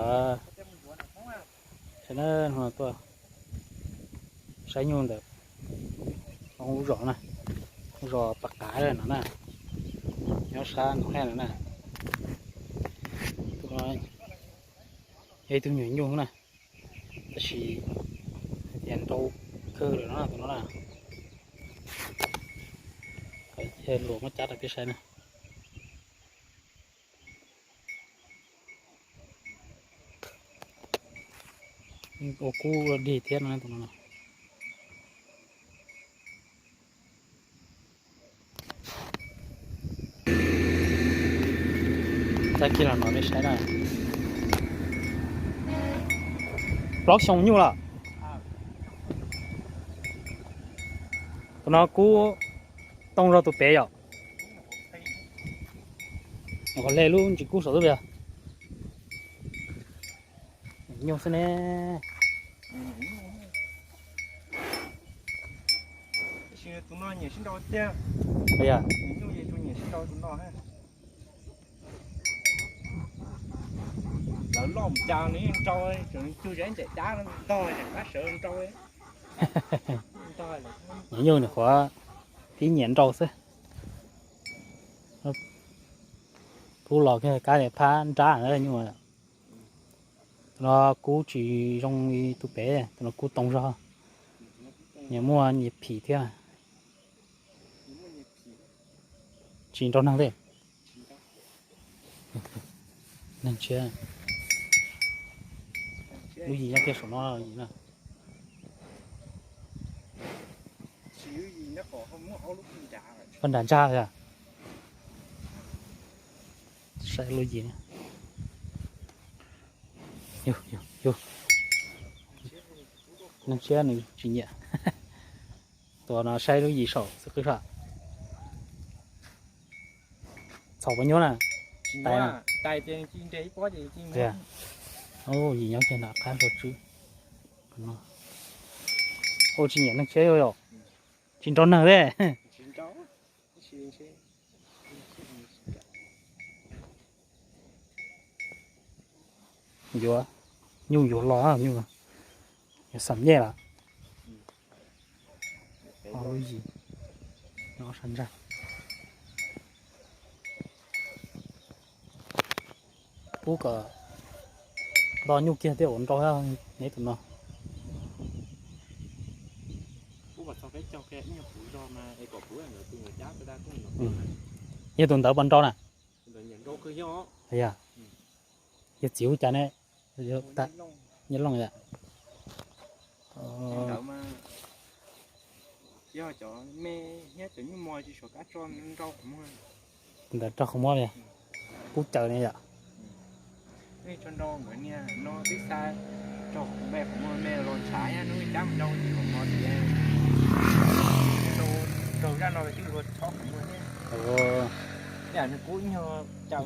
Saib na, tuaj saib nyuj ntawm lub zos na, lub zos Pas Qav no na, nyob sab Noom Haj no na. Tus no yog ib tug me nyuam nyuj na, tab sis hais tias nrau kawg lawm no tus no na. Luas muab cab rau peb saib na. Ua kub dig thiab no tus no. Tag kis los no nej saib na, plaub xyoo nyuj lawm. Tus no kub tooj zog tus pem yom. Qhov le lub ntsis kub saum xwb yog nyuj xwb ne. Tus no nyiam sib nrau tiag. Lawv loj mus cas nws yeej nrau, tseem cug zeb ncaim dab ntog tseem qab sawv nrau. Nyuj nws qhuav tib nyiam nrau xwb. Pub los kiag kab li phab nrab na nyuj. Tus no kub tsis zoo li tus pem, tus no kub tooj zog, nyias muaj nyias phim thiab. Tsis nrau neeg thiab. Neeg tshiab. Lub yim nyob kiag saum no na. Paj nram ntsag yog. Saib lub yim. Yus, yus, yus. Neeg tshiab nws tsis nyiam. Tus no saib lub yim saum xwb qwb sam. Txhaum puas nyuaj na? Tais na. Yim nyob kiag nram qab nrog tswb. Ua tsis nyiam neeg tshiab yom. Tsis nrau neeg thiab. Yuav nyuj yuav los, nyuj yuav xam nyej lawm. Lub yim nyob sab ntsag. Pub kom nto nyuj kiag thiaj ua nrau neb tus no. Yog tus ntawd puas nrau na? Yog txiv hu cas ne? Nyiaj Looj yom. Tus ntawd raug qhov muab li. Pub caws ne yom.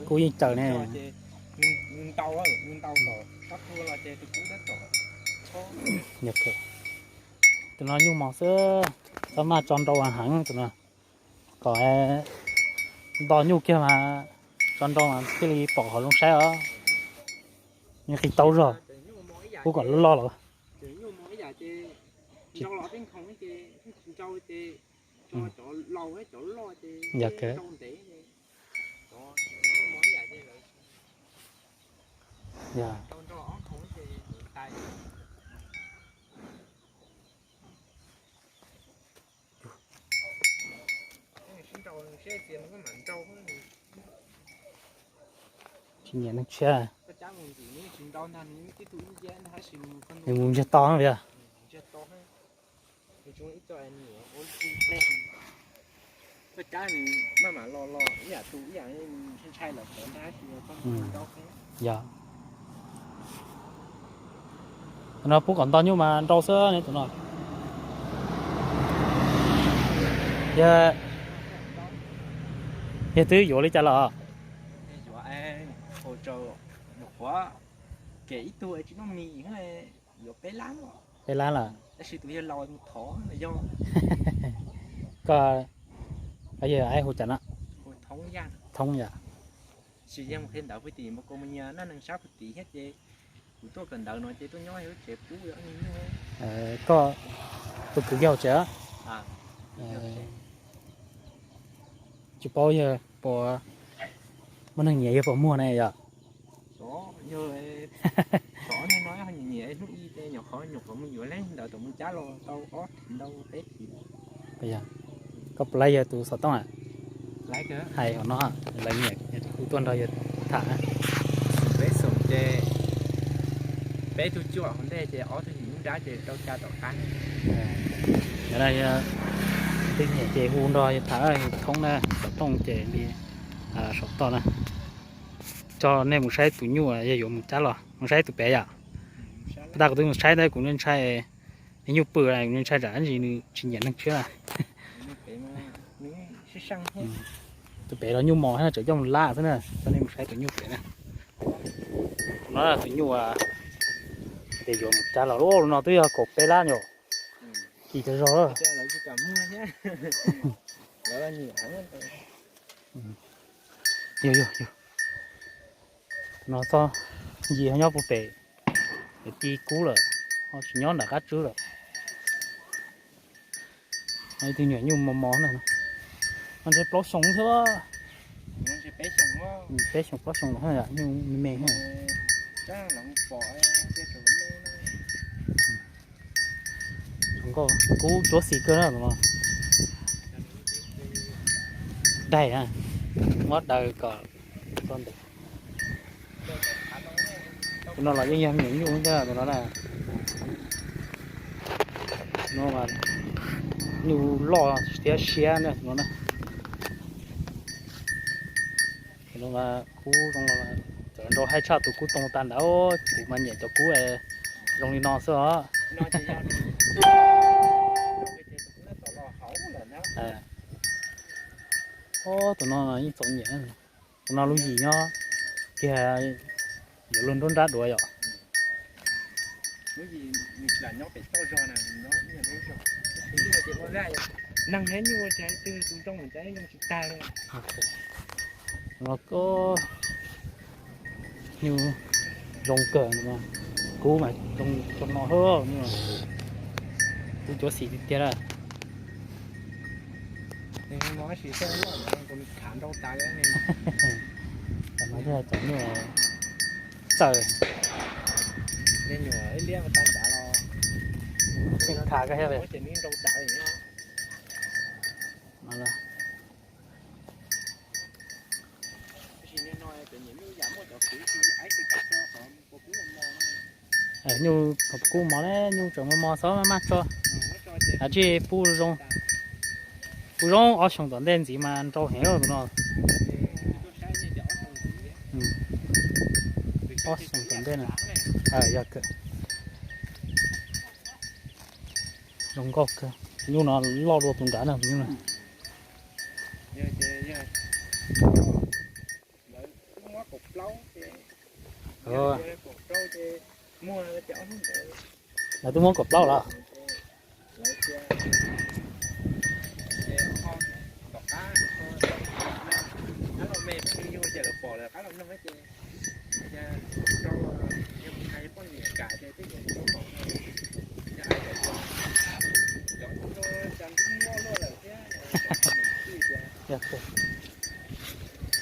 Kub yeej caws ne. Tus no nyuj mos xwb, txhob maj tso nrau heev tus no, kom nto nyuj kiag mas tso nrau mas thiaj li pom qhov zoo saib os. Nws qis tau zog, pub kom loj loj los. Yog. Tsis nyiam neeg tshiab. Nws mus ntsiag to na. Yog. Tus no pub kom nto nyuj mas nrau xwb ne tus no. Yog, yog twb yuav li cas los? Peb lab lawm. Koj, koj yog ai hu cas no? Thoob yam. Sis yog mus qhia ntawv pug tim npa ko mus nyias naj neeg sab pug tim thiab ces Tuaj kawm ntawv no ces tuaj nyob lub tsev pub. Koj tus kwv yau tsev? Tsis paub yog puas muaj neeg nyiam yog puas muag ne yom? Xov, yog, xov no nyiam hnub ib ces nyuam qhuav nyuam qhuav mus yuav leb ntawd tom mus cab los tau ob ntau peb kis. Koj puas laib yog tus xov tooj a? Hais hauv no, lawv nyiam hu tuaj nrog yawg tham na. Peb xoom ces peb tug cuaj hauv ntej ces ob tug nyob nrab ces rau ca tom qab. Yog leej twg nyiam ces hu nrog yawg tham, yawg thoob na, xov tooj ces li saum toj na. Coj nej mus saib tus nyuj yog yuav mus cab los, mus saib tus pem yom. Tab kuv twb mus saib tab kuv ntshai, nyuj pw kuv ntshai tsam ntsis nws tsis nyiam neeg tshiab na. Tus pem los nyuj mos thiab tseem coj mus lab xwb na, coj nej mus saib tus nyuj pem na. No tus nyuj ces yuav mus cab los, no twb yog kaum peb lab yom. Kis tas zog. Yog, yog, yog. No txog ncig ho nyob puag pem, ci kub lawm, ho tsis nyob nram qab tswb lawm. Ib tug nyuam nyuj mos mos na, no ntshe plaub xyoo thiab. Peb xyoo plaub xyoo los nyuj me me thiab. Zoo nkauj, kub tsuab xis kawg na tus no. Daig na, muab daws kom txog ntawm. Tus no los yeej yog me nyuam nyuj thiab tus no na. No mas nyuj loj thiab siab na tus no na. Tus no mas kub zoo, cov nraug hais tshaj tus kub toog tag ntawd, kuv mas nyiam cov kub zoo li no xwb os. Tus no yeej txom nyem. Tus no lub yim nyob kiag yuav luag nruab nrab dua yom. Neeg thiab nyuj, tus zoo tsis tag li. Nyuj zoo kawg, kub mas zoo no, kub tsuab xis tiag tiag na. Khav nrau tas. Cov no yog cov nyuj txawj. Nyuam ib liab tas nrad los khav koj thiab. Nyuj kub mos ne, nyuj tseem mos mos xwb maj maj tso. Ab tsi pub zoo, pub zoo ob xyoos tom ntej ntxiv mas nrau heev tus no. Ob xyoos tom ntej na. Yog kawg. Zoo nkauj kawg, tus nyuj no loj dua tus nrad na tus nyuj no. Lawv twb muab kaum plaub los.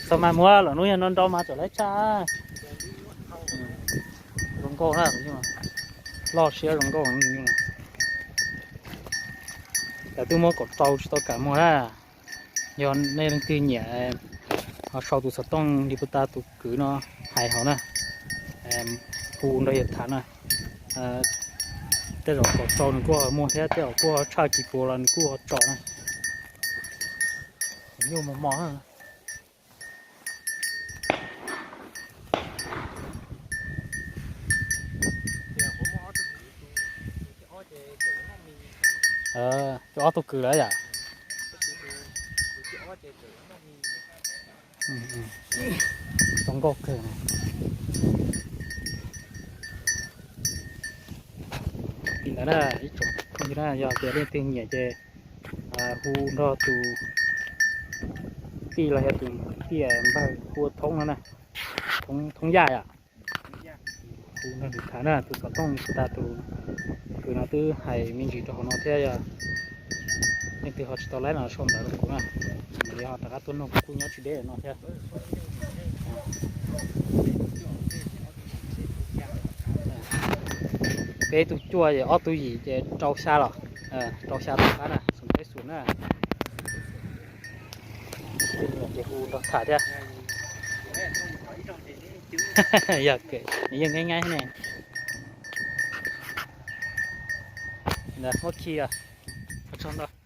Txog mas muab lawm hnub yog no nrau mas tseem laib tshaj. Zoo nkauj na, loj siab zoo nkauj. Lawv twb muab kaum rau tsis tau kam muag na. Yog nej leej twg nyiam ho sau tus xov tooj li puag ta tus kwv no hais hauv na, hu nrog yawg tham na. Tej zaum kaum rau nws kuj ho muag thiab, tej zaum kuj ho tshaj kis puas los nws kuj ho tso na. Nyuj mos mos na. Ob tug kwv lawm yom. Zoo nkauj kawg. Li ntawd na, ib tsoom phooj ywg na, yog tias leej twg nyiam ces hu nrog tus tij los yog tus tij npawg hu ua Thoob no na, Thoob Yaj yom. Tus nrog nws tham na, tus xov tooj tas tus, tus no twb hais me ntsis rau hauv no thiab yog leej twg ho tsis tau laib no sau ntawv rau kuv na, mam li ho rov qab tuaj nug, kuv kuj nyob tsis deb no thiab. Peb tug cuaj ces ob tug yim ces rau xya los, rau xya tus qab na, xoom peb xus na. Ces hu nrog tham thiab. Yog, yeej nyaib nyaib ne. Muab khi, txog ntau.